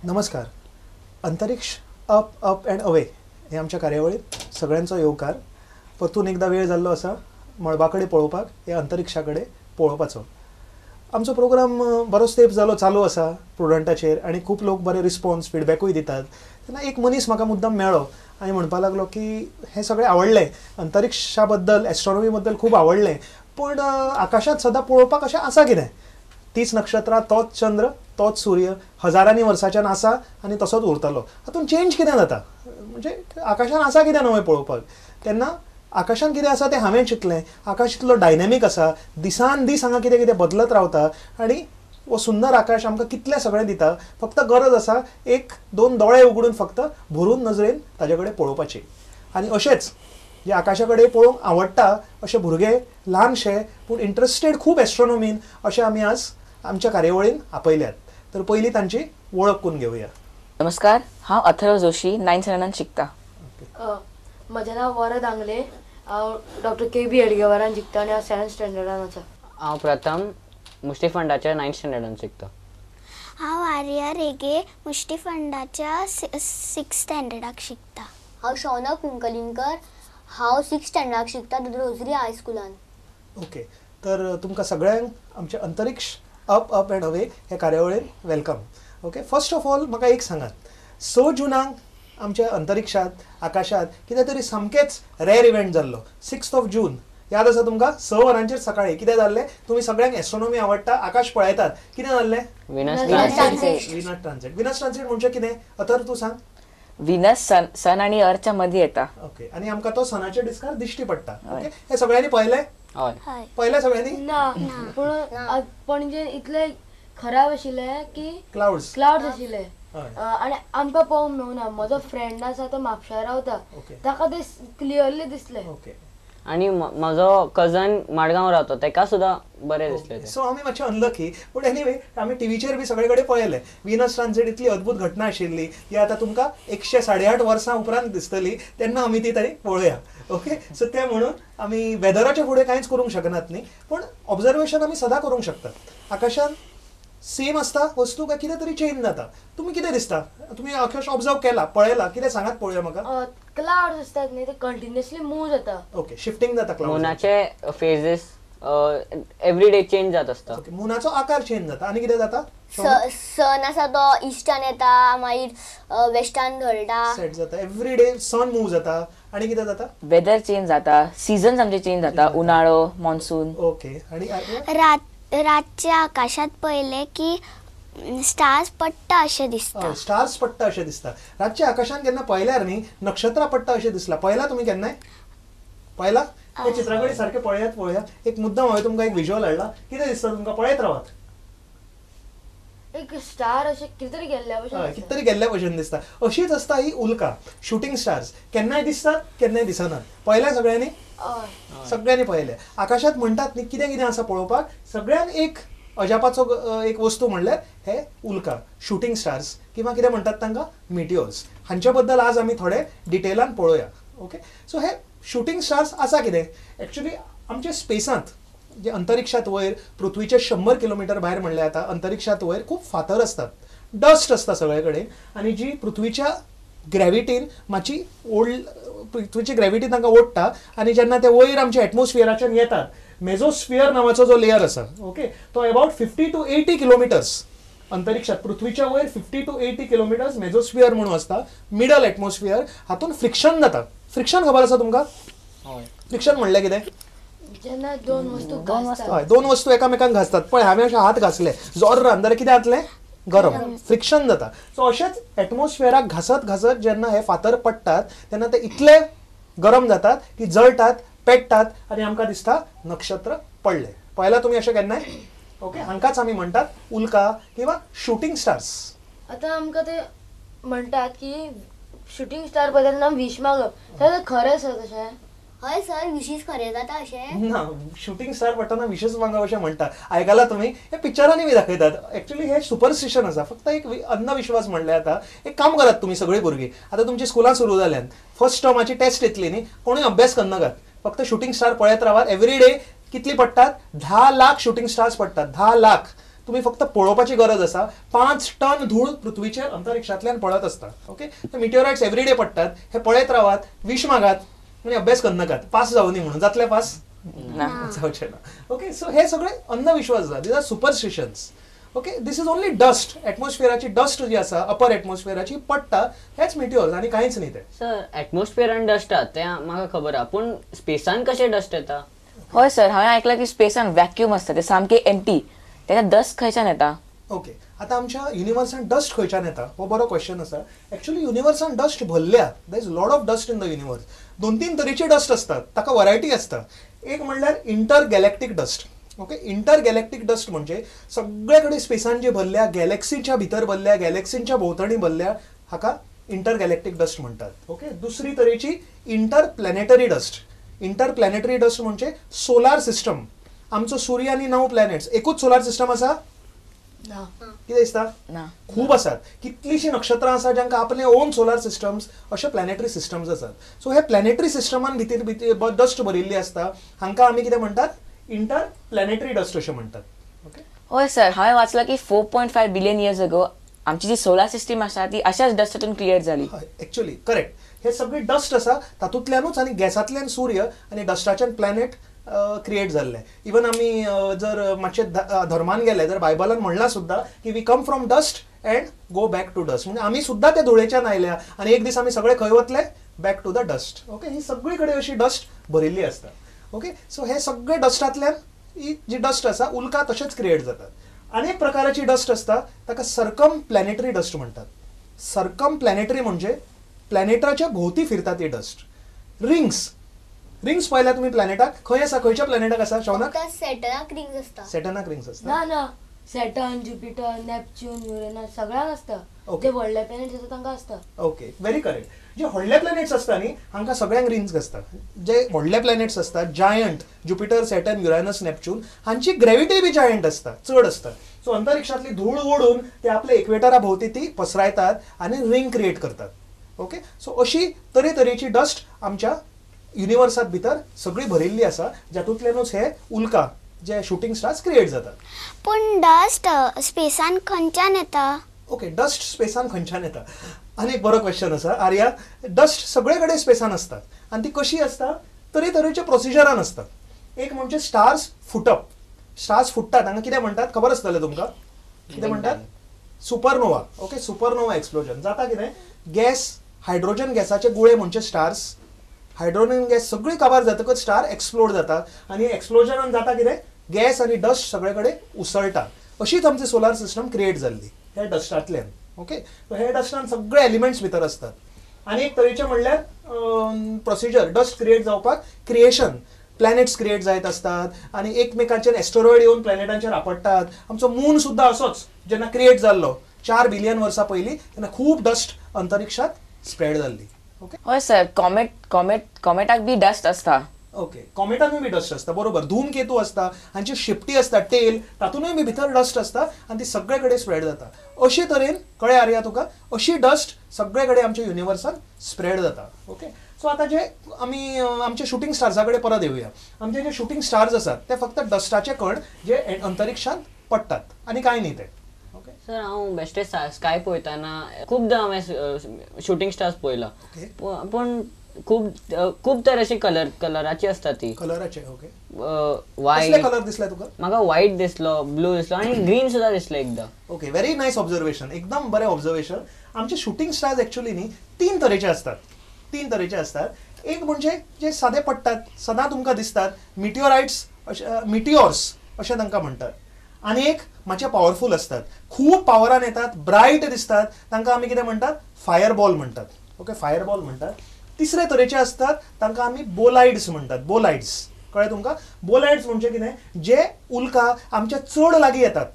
नमस्कार. अंतरिक्ष up up and away हे आमच्या कार्यावळीत सगळ्यांचो येवकार. परतून एकदां वेळ जाल्लो आसा मळबा कडेन पळोवपाक, हे अंतरिक्षा कडेन पळोवपाचो. आमचो प्रोग्राम बरोच तेंप जालो चालू आसा प्रुडंटाचेर आनी खूब लोक बरे रिस्पॉन्स फिडबॅकूय दितात. तेन्ना एक मनीस म्हाका मुद्दम मेळ्ळो आनी म्हणपाक लागलो की हें सगळें आवडलें, अंतरिक्षा बद्दल एस्ट्रॉनॉमी बद्दल खूब आवडलें, पूण आकाशांत सदां पळोवपाक अशें आसा कितें? तीच नक्षत्रां, तोच चंद्र, तोच सूर्य हजारांनी वर्सांच्यान आसा आनी तसोच उरतलो. हातूंत चेंज कितें जाता? म्हणजे आकाशान आसा कितें नवें पळोवपाक? तेन्ना आकाशान कितें आसा तें हांवें चिंतलें. आकाश इतलो डायनॅमीक आसा, दिसान दीस हांगा कितें कितें बदलत रावता आनी हो सुंदर आकाश आमकां कितलें सगळें दिता. फक्त गरज आसा एक दोन दोळे उगडून फक्त भरून नजरेन ताजे कडेन पळोवपाची. आनी अशेंच जे आकाशा कडेन पळोवंक आवडटा अशे भुरगे ल्हानशे पूण इंट्रस्टेड खूब एस्ट्रॉनॉमीन अशे आमी आज आमच्या कार्यावळीन आपयल्यात. तर पयलीं तांची वळख करून घेवया. नमस्कार, हांव अथर्व जोशी, 9th स्टँडर्डान शिकता. म्हजें नांव वरद आंगले, हांव डॉक्टर के बी हेडगेवारान शिकता आनी हांव 7th स्टँडर्डान आसा. हांव प्रथम मुष्टी फंडाच्या 9th स्टँडर्डान शिकता. हांव आर्या रेगे, मुष्टी फंडाच्या 6th स्टँडर्डाक शिकता. हांव शौनक कुंकलिंकर, हांव 6th स्टँडर्डाक शिकता रोजरी हायस्कुलान. ओके, तर तुमकां सगळ्यांक आमच्या अंतरिक्ष अप अप अँड अवे हे कार्यावळीन welcome. Okay, first of all म्हाका एक सांगात, 6 जुनाक आमच्या अंतरिक्षात आकाशात कितें तरी सामकेंच रेर इव्हेंट जाल्लो. 6th June याद आसा तुमकां? 6 वरांचेर सकाळीं कितें जाल्लें? तुमी सगळ्यांक एस्ट्रॉनॉमी आवडटा, आकाश पळयतात, कितें जाल्लें? Venus transit. Venus transit. Venus transit म्हणजे कितें? अथर्व तूं सांग. विनस सन आनी अर्थच्या मदीं येता. ओके, आनी आमकां तो सनाच्या डिस्कार दिश्टी पडटा. ओके, हें सगळ्यांनी पळयलें? हय. पळयलें सगळ्यांनी? ना, पूण पणजे इतले खराब आशिल्ले की क्लाउड्स आशिल्ले आनी आमकां पळोवंक मेळना. म्हजो फ्रेंड आसा तो म्हापशा रावता, ताका ते क्लियरली दिसलें. ओके, आनी म्हजो कजन माडगांव रावता, तेका सुद्दां बरें दिसलें. सो आमी मातशे अनलकी, पूण एनिवे आमी टिवीचेर बी सगळे कडेन पळयलें. विनस ट्रान्झिट इतली अद्भुत घटना आशिल्ली ती आतां तुमकां 108.5 वर्सां उपरांत दिसतली, तेन्ना आमी ती तरी पळोवया. ओके, सो तें म्हणून आमी वेदराच्या फुडें कांयच करूंक शकनात न्ही, पूण ऑब्जर्वेशन आमी सदां करूंक शकतात. आकाशान सेम आसता वस्तू काय कितें तरी चेंज जाता? तुमी कितें दिसता? तुमी आकाश ऑब्जर्व केला, पळयला, कितें सांगात पळोवया म्हाका. क्लाउड्स आसतात न्ही, ते कंटिन्युअसली मूव जाता. ओके, शिफ्टिंग जाता क्लाउड्स. मुनाचे फेजेस एवरी डे चेंज जात आसता. ओके, मुनाचो आकार चेंज जाता. आनी कितें जाता? सन आसा तो इस्टान येता, मागीर वेस्टान ढळटा, सेट जाता. एवरी डे सन मूव जाता. आनी कितें जाता? वेदर चेंज जाता, सिजन्स आमचे चेंज जाता, उन्हाळो, मॉन्सून. ओके, आनी रातच्या आकाशात पळयलें की स्टार्स पडटा अशें दिसता. स्टार्स पडटा अशें दिसता. रातच्या आकाशान केन्ना पळयल्यार न्ही नक्षत्रां पडटा अशें दिसला? पळयला तुमी केन्नाय? पळयला? त्या चित्रा कडेन सारकें पळयात पळोवया. एक मुद्दाम हांवें तुमकां एक विज्युअल हाडला, कितें दिसता तुमकां? पळयत रावात. एक स्टार अशें कितें तरी गेल्ल्या भशेन, कितें तरी गेल्ल्या भशेन दिसता. अशीच आसता ही उल्का, शुटींग स्टार्स. केन्नाय दिसतात, केन्नाय दिसनात. पळयल्या सगळ्यांनी? सगळ्यांनी पळयलें. आकाशांत म्हणटात न्ही कितें कितें आसा पळोवपाक, सगळ्यान एक अजापाचो एक वस्तू म्हणल्यार हे उल्का, शुटींग स्टार्स किंवा कितें म्हणटात तांकां मिटियोर्स. हांचे बद्दल आज आमी थोडे डिटेलान पळोवया. ओके, सो हे शुटींग स्टार्स आसा कितें? एक्चुली आमच्या स्पेसांत, जे अंतरिक्षात वयर पृथ्वीचे 100 किलोमिटर भायर म्हणल्यार आतां अंतरिक्षात वयर खूब फातर आसतात, डस्ट आसता सगळे कडेन, आनी जी पृथ्वीच्या ग्रॅविटीन मातशी ओड, पृथ्वीची ग्रॅविटी तांकां ओडटा आनी जेन्ना ते वयर आमच्या एटमॉस्फियराच्यान येतात, मेझोस्फियर नांवाचो जो लेयर आसा, ओके, तो अबाउट 50 to 80 kilometres अंतरिक्षात पृथ्वीच्या वयर 50 to 80 kilometres mesosphere म्हणून आसता, मिडल एटमॉस्फियर. हातून फ्रिक्शन जाता. फ्रिक्शन खबर आसा तुमकां? फ्रिक्शन म्हणल्यार कितें? जेन्ना दोन वस्तू घासतात. दोन वस्तू एकामेकांक घासतात. पळय हांवें अशे हात घासले जोर्रान जाल्यार कितें जातलें? गरम, फ्रिक्शन जाता. सो अशेंच एटमॉस्फियराक घासत घासत जेन्ना हे फातर पडटात तेन्ना ते इतले गरम जातात की जळटात, पेट्टात आनी आमकां दिसता नक्षत्र पडलें. पळयलां तुमी अशें केन्नाय? ओके, हांकांच आमी म्हणटात उल्का किंवा शुटींग स्टार्स. आतां आमकां ते म्हणटात की शुटींग स्टार पळयता तेन्ना वीश मागप, तें खरें आसा तशें? हय सर, विशीस खरें जाता अशें ना. शुटींग स्टार पडटना विशेष मागप अशें म्हणटा, आयकलां तुमी? हे पिक्चरांनी बी दाखयतात. एक्चुली हे सुपरस्टिशन आसा, फक्त एक अंधविश्वास म्हणल्यार. आतां एक काम करात तुमी सगळीं भुरगीं, आतां तुमची स्कुलां सुरू जाल्यान, फर्स्ट टर्माची टेस्ट येतली न्ही, कोणूय अभ्यास करनाकात, फक्त शुटींग स्टार पळयत रावात. एवरी डे कितली पडटात? 10 लाख शुटींग स्टार्स पडटात, 10 लाख. तुमी फक्त पळोवपाची गरज आसा. 5 टन धूळ पृथ्वीचेर अंतरिक्षांतल्यान पडत आसता. ओके, मिटिओरायट्स एवरीडे पडटात, हे पळयत रावात, विश मागात आनी अभ्यास करनाकात, पास जावनी म्हणून. जातले पास? ना, जावचे ना. ओके, सो हे सगळे अंधविश्वास आसा, these are superstitions. Okay, this is only dust, एटमॉस्फियराची dust जी आसा, अपर एटमॉस्फियराची पडटा, हेच मिटिओर्स आनी कांयच न्ही ते. सर एटमॉस्फियरान डस्ट आहा तें म्हाका खबर आहा, पूण स्पेसान कशें डस्ट येता? हय सर, हांवें आयकलां की स्पेसान वॅक्यूम आसता, ते सामकें एम्प्टी, तेन्ना डस्ट खंयच्यान येता? ओके, आतां आमच्या युनिवर्सान डस्ट खंयच्यान येता हो बरो क्वेश्चन आसा. एक्चुअली युनिवर्सान डस्ट भरल्या, there is lot of dust in the universe. 2-3 तरेचे डस्ट असतात, ताका वरायटी आसता. एक म्हणल्यार intergalactic dust. Okay, intergalactic dust म्हणजे सगळे कडेन स्पेसान जे भरल्या, गॅलेक्सीच्या भितर भरल्या, गॅलेक्सींच्या भोंवतणी भरल्या, हाका इंटरगॅलेक्टीक डस्ट म्हणटात. ओके, दुसरी तरेची इंटरप्लॅनेटरी डस्ट. इंटरप्लॅनेटरी डस्ट म्हणजे सोलार सिस्टम, आमचो सूर्य आनी 9 प्लॅनेट्स, एकूच सोलार सिस्टम आसा? कितें दिसता? ना, खूब आसात, कितलीशीं नक्षत्रां आसा जांकां आपले ओन सोलार सिस्टम्स, अशे प्लॅनेटरी सिस्टम्स आसात. सो हे प्लॅनेटरी सिस्टमान भितर भितर डस्ट भरिल्ली आसता, हांकां आमी कितें म्हणटात? इंटर प्लॅनेटरी डस्ट अशें म्हणटात. ओके, हय सर, हांवें वाचलां की 4.5 बिलियन इयर्स अगो आमची जी सोलार सिस्टम आसा ती अशाच डस्टातून क्लियर जाली. हय, एक्चुअली करेक्ट, हे सगळे डस्ट आसा तातूंतल्यानूच आनी गॅसांतल्यान सूर्य आनी डस्टाच्यान प्लॅनेट क्रिएट जाल्ले. इवन आमी जर मातशे धर्मान गेले जर बायबलान म्हणलां सुद्दां की we come from dust and go back to dust, म्हणजे आमी सुद्दां त्या धुळेच्यान आयल्या आनी एक दीस आमी सगळे खंय वतले? Back to the dust. Okay, ही सगळी कडेन अशी डस्ट भरिल्ली आसता. ओके, सो हे सगळे डस्टांतल्यान ही जी डस्ट आसा उल्का तशेंच क्रिएट जातात. आनी एक प्रकाराची डस्ट आसता ताका सरकम प्लॅनेटरी डस्ट म्हणटात. सरकम प्लॅनेटरी म्हणजे प्लॅनेटाच्या भोंवती फिरता ती डस्ट. रिंग्स, रिंग्स पळयल्या तुमी प्लॅनेटाक? खंय आसा, खंयच्या प्लॅनेटाक आसा शौनक? सॅटर्नाक रिंग्स आसता. सॅटर्नाक रिंग्स आसता? ना ना, सॅटर्न, ज्युपिटर, नेपच्यून, युरेनस सगळ्यांक आसता. जे व्हडले प्लॅनेट्स आसता तांकां आसता. Okay, very correct. जे व्हडले प्लॅनेट्स आसता न्ही हांकां सगळ्यांक रिंग्स आसता. जे व्हडले प्लॅनेट्स आसता, giant, Jupiter, Saturn, Uranus, Neptune, हांची ग्रेविटी बी जायंट आसता, चड आसता. सो अंतरिक्षांतली धूळ ओडून ते आपल्या इक्वेटरा भोंवती ती पसरायतात आनी रिंग क्रिएट करतात. ओके, सो अशी तरेतरेची डस्ट आमच्या युनिवर्सात भितर सगळी भरिल्ली आसा, जातूंतल्यानूच हे उल्का जे शुटींग स्टार्स क्रिएट जातात. पूण डस्ट स्पेसान खंयच्यान येता? ओके, डस्ट स्पेसान खंयच्यान येता? आनी एक बरो क्वेश्चन आसा आर्या. डस्ट सगळे कडेन स्पेसान आसता आनी ती कशी आसता? तरेतरेच्या प्रोसिजरान आसता. एक म्हणजे स्टार्स फुटप. स्टार्स फुट्टात हांगा कितें म्हणटात खबर आसतलें तुमकां? कितें म्हणटात? सुपरनोवा. ओके, सुपरनोवा एक्सप्लोजन जाता. कितें? गॅस, हायड्रोजन गॅसाचे गुळे म्हणजे स्टार्स, हायड्रोजन गॅस सगळी काबार जातकच स्टार एक्सप्लोड जाता आनी एक्सप्लोजनान जाता कितें? गॅस आनी डस्ट सगळे कडेन उसळटा. अशीच आमची सोलार सिस्टम क्रिएट जाल्ली ह्या डस्टांतल्यान. ओके, सो हे डस्टान सगळे एलिमेंट्स भितर आसतात. आनी एक तरेचें म्हणल्यार प्रोसिजर डस्ट क्रिएट जावपाक, क्रिएशन, प्लॅनेट्स क्रिएट जायत आसतात आनी एकमेकांचेर एस्टेरॉयड येवन प्लॅनेटांचेर आपडटात. आमचो मून सुद्दां असोच जेन्ना क्रिएट जाल्लो 4 बिलियन वर्सां पयलीं, तेन्ना खूब डस्ट अंतरिक्षांत स्प्रेड जाल्ली. ओके, हय सर, कॉमेट, कॉमेट, कॉमेटाक बी डस्ट आसता. ओके, कॉमेटानूय बी डस्ट आसता, बरोबर. धूमकेतू आसता, हांची शिपटी आसता, टेल, तातूंतय बी भितर डस्ट आसता आनी ती सगळे कडेन स्प्रेड जाता. अशे तरेन कळ्ळें आर्या तुका, अशी डस्ट सगळे कडेन आमच्या युनिवर्सान स्प्रेड जाता. ओके, सो आतां जे आमी आमच्या शुटींग स्टार्सा कडेन परत येवया. आमचे जे शुटींग स्टार्स आसात ते फक्त डस्टाचे कण जे अंतरिक्षांत पडटात आनी कांय न्ही ते. ओके सर, हांव बेश्टे स्काय पळयतना खुबदां हांवें शुटींग स्टार्स पळयला, पूण खूब खूब तरेचे कलर कलराची आसता ती. कलराचे? ओके, व्हायट कलर दिसले तुका? म्हाका व्हायट दिसलो, ब्लू दिसलो आनी ग्रीन सुद्दां दिसलो एकदां. ओके, व्हेरी नायस ऑब्जर्वेशन, एकदम बरें ऑब्जर्वेशन. आमचे शुटींग स्टार्स एक्चुअली न्ही 3 तरेचे आसतात. 3 तरेचे आसतात. एक म्हणजे जे सादे पडटात, सदां तुमकां दिसतात, मिटिओरायट्स, मिटिओर्स अशें तांकां म्हणटात. आनी एक मातशे पावरफूल आसतात, खूब पावरान येतात, ब्रायट दिसतात, तांकां आमी कितें म्हणटात? फायरबॉल म्हणटात. ओके, फायरबॉल म्हणटात. तिसरे तरेचे आसतात तांकां आमी बोलायड्स म्हणटात. बोलायड्स कळ्ळें तुमकां? बोलायड्स म्हणजे कितें? जे उल्का आमच्या चड लागीं येतात.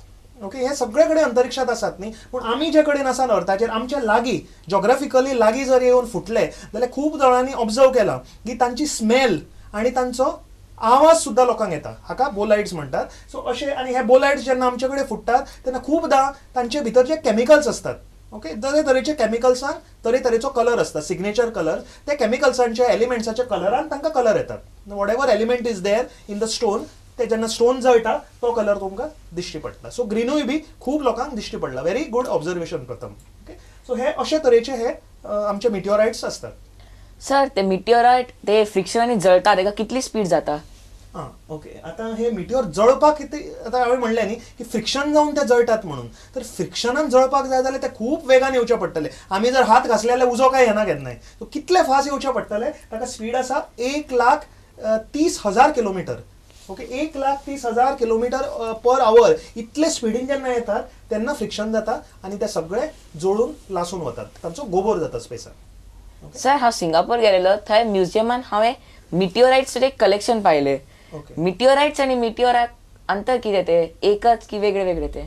ओके, हे सगळे कडेन अंतरिक्षांत आसात न्ही, पूण आमी जे कडेन आसा अर्थाचेर आमच्या लागीं, जॉग्राफिकली लागीं जर येवन फुटले जाल्यार खूब जाणांनी ऑब्जर्व केलां की तांची स्मेल आनी तांचो आवाज सुद्दां लोकांक येता. हाका बोलायड्स म्हणटात. सो अशे, आनी हे बोलायड्स जेन्ना आमचे कडेन फुट्टात तेन्ना खुबदां तांचे भितर जे कॅमिकल्स आसतात, ओके, तरेतरेचे कॅमिकल्सांक तरेतरेचो कलर आसता, सिग्नेचर कलर. त्या कॅमिकल्सांच्या एलिमेंट्साच्या कलरान तांकां कलर येतात. Whatever element is there in the stone, ते जेन्ना स्टोन जळटा तो कलर तुमकां दिश्टी पडटा. सो ग्रीनूय बी खूब लोकांक दिश्टी पडला. Very good observation Pratham. Okay, so हे अशे तरेचे हे आमचे मिटिओरायट्स आसतात. सर ते मिटिओरायट ते फ्रिक्शनानी जळटा तेका कितली स्पीड जाता? आं ओके, आतां हे मिटिओर जळपाक कितें, आतां हांवें म्हणलें न्ही की फ्रिक्शन जावन ते जळटात म्हणून, तर फ्रिक्शनान जळपाक जाय जाल्यार ते खूब वेगान येवचे पडटले. आमी जर हात घासले जाल्यार उजो काय येना केन्नाय. सो कितले फास्ट येवचे पडटले, ताका स्पीड आसा 1,30,000 kilometre. Okay, 1,30,000 kilometre per hour इतले स्पिडीन जेन्ना येतात तेन्ना फ्रिक्शन जाता आनी ते सगळे जोडून लासून वतात, तांचो गोबोर जाता स्पेसान. सर हांव सिंगापूर गेलेलो, थंय म्युझियमान हांवें मिटिओरायट्सचें एक कलेक्शन पायलें. मिटिओरायट्स आनी मिटिओराक अंतर कितें, ते एकच की वेगळे वेगळे ते?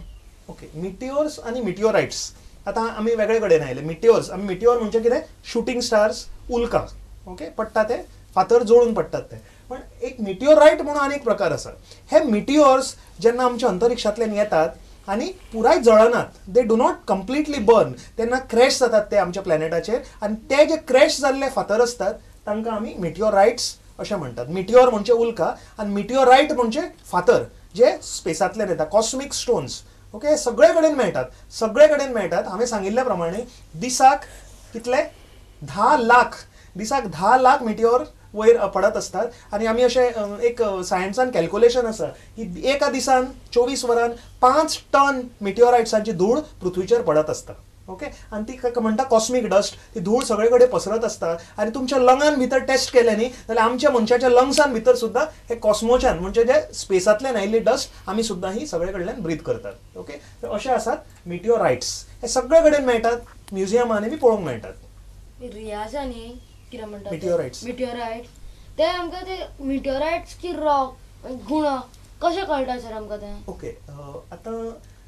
ओके, मिटिओर्स आनी मिटिओरायट्स आतां आमी वेगळे कडेन आयले. मिटिओर्स, आमी मिटिओर म्हणजे कितें? शुटींग स्टार्स, उल्का. ओके, पडटा ते फातर जोडून पडटात ते. पण एक मिटिओरायट म्हणून आनी एक प्रकार आसा. हे मिटिओर्स जेन्ना आमच्या अंतरिक्षांतल्यान येतात आनी पुराय जळनात, they do not completely burn, तेन्ना क्रॅश जातात ते आमच्या प्लॅनेटाचेर आनी ते जे क्रॅश जाल्ले फातर आसतात तांकां आमी मिटिओरायट्स अशें म्हणटात. मिटिओर म्हणजे उल्का आनी मिटिओरायट म्हणजे फातर जे स्पेसांतल्यान येता, कॉस्मीक स्टोन्स. ओके, सगळे कडेन मेळटात, सगळे कडेन मेळटात. हांवें सांगिल्ल्या प्रमाणे दिसाक कितले 10 लाख, दिसाक 10 लाख मिटिओर वयर पडत असतात. आनी आमी अशें एक सायन्सान कॅल्क्युलेशन आसा की एका दिसान 24 वरान 5 टन मिटिओरायट्सांची धूळ पृथ्वीचेर पडत आसता. ओके, आनी ती म्हणटा कॉस्मीक डस्ट, ती धूळ सगळे कडेन पसरत आसता. आनी तुमच्या लंगान भितर टेस्ट केले न्ही जाल्यार आमच्या मनशाच्या लंग्सान भितर सुद्दां हे कॉस्मोच्यान म्हणजे जे स्पेसांतल्यान आयिल्ली डस्ट आमी सुद्दां ही सगळे कडल्यान ब्रीथ करतात. ओके, तर अशे आसात मिटिओरायट्स. हे सगळे कडेन मेळटात, म्युझियमांनी बी पळोवंक मेळटात. रियाजा न्ही कितें म्हणटात मिटिओरायट्स, मिटिओरायट्स ते आमकां ते मिटिओरायट्स की रॉक गुण कशें कळटा सर आमकां ते? ओके, आतां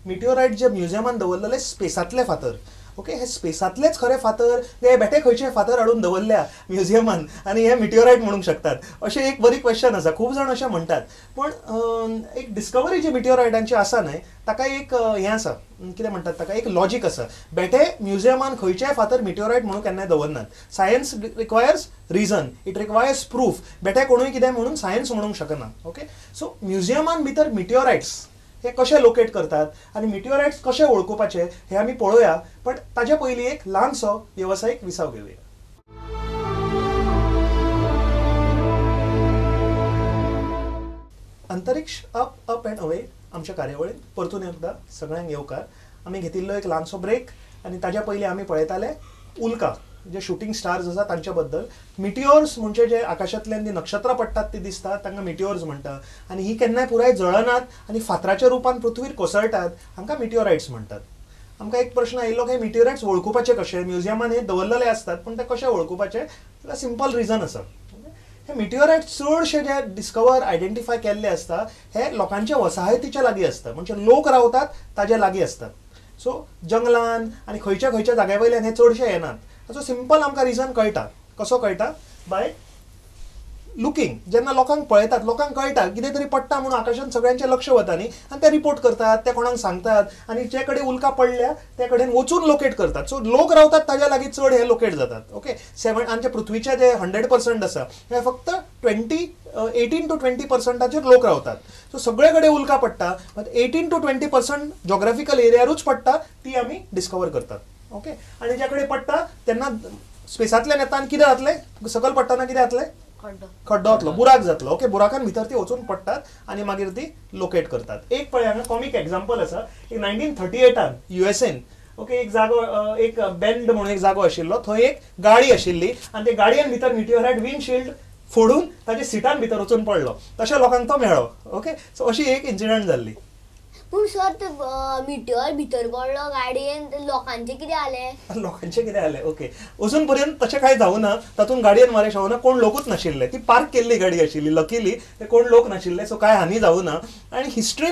मिटिओरायट जे म्युझियमान दवरलेले स्पेसांतले फातर. ओके, हे स्पेसांतलेच खरे फातर, ते बेठे खंयचे फातर हाडून दवरल्या म्युझियमान आनी हे मिटिओरायट म्हणूंक शकतात अशें एक बरी क्वेश्चन आसा. खूब जाण अशें म्हणटात, पूण एक डिस्कवरी जी मिटिओरायटांची आसा न्हय ताका एक हें आसा, कितें म्हणटात ताका एक लॉजीक आसा. बेठे म्युझियमान खंयचेय फातर मिटिओरायट म्हणून केन्नाय दवरनात. Science requires reason, it requires proof. बेठे कोणूय कितें म्हणून सायन्स म्हणूंक शकना. ओके, सो म्युझियमान भितर मिटिओरायट्स हे कशे लोकेट करतात आनी मिटिओरायट्स कशे वळखुपाचे हे आमी पळोवया, पण ताजे पयलीं एक ल्हानसो वेवसायीक विसाव घेवया. अंतरिक्ष अप अप अँड अवे आमच्या कार्यावळींत परतून एकदां सगळ्यांक येवकार. आमी घेतिल्लो एक ल्हानसो ब्रेक आनी ताज्या पयलीं आमी पळयताले उल्का जे शुटींग स्टार्स आसा तांच्या बद्दल. मिटिओर्स म्हणजे जे आकाशांतल्यान जी नक्षत्रां पडटात ती दिसतात तांकां मिटिओर्स म्हणटात. आनी ही केन्नाय पुराय जळनात आनी फातराच्या रुपान पृथ्वीर कोसळटात, हांकां मिटिओरायट्स म्हणटात. आमकां एक प्रश्न आयिल्लो की मिटिओरायट्स वळखुपाचे कशे? म्युझियमान हे दवरलेले आसतात पूण ते कशे वळखुपाचे? ताका सिंपल रिजन आसा. हे मिटिओरायट्स चडशे जे डिस्कवर आयडेंटिफाय केल्ले आसता हे लोकांच्या वसाहतीच्या लागीं आसता, म्हणजे लोक रावतात ताज्या लागीं आसतात. सो जंगलान आनी खंयच्या खंयच्या जाग्या वयल्यान हे चडशे येनात. ताचो सिंपल आमकां रिजन कळटा. कसो कळटा? बाय लुकींग. जेन्ना लोकांक पळयतात लोकांक कळटा कितें तरी पडटा म्हणून आकाशान सगळ्यांचें लक्ष वता न्ही, आनी ते रिपोर्ट करतात, ते कोणाक सांगतात आनी जे कडेन उल्का पडल्या ते कडेन वचून लोकेट करतात. सो लोक रावतात ताज्या लागीं चड हे लोकेट जातात. ओके, आमच्या पृथ्वीचे जे 100% आसा हे फक्त 18 to 20% लोक रावतात. सो सगळे कडेन उल्का पडटा, मात 18 to 20% geographical एरियारूच पडटा, ती आमी डिस्कवर करतात. ओके, आनी ज्या कडेन पडटा तेन्ना स्पेसांतल्यान येता आनी कितें जातलें? सकयल पडटना कितें जातलें? खड्डो जातलो, बुराक जातलो. ओके, बुराकान भितर ती वचून पडटात आनी मागीर ती लोकेट करतात. एक पळय हांगा कॉमीक एग्जाम्पल आसा. एक 1938 USA okay, एक जागो, एक बेंड म्हणून एक जागो आशिल्लो, थंय एक गाडी आशिल्ली आनी ते गाडयेन भितर मिटिओरायट विंडशिल्ड फोडून ताच्या सिटान भितर वचून पडलो, तशें लोकांक तो मेळ्ळो. ओके, सो अशी एक इन्सिडंट जाल्ली. पूण सर ते मिटिओर भितर पडलो गाडयेन, लोकांचें कितें जालें? लोकांचें कितें जालें? ओके, अजून पर्यंत तशें कांय जावना, तातूंत गाडयेन मरे जावना, कोण लोकूच नाशिल्ले, ती पार्क केल्ली गाडी आशिल्ली, लकीली ते कोण लोक नाशिल्ले, सो कांय हानी जावना. आनी हिस्ट्रीन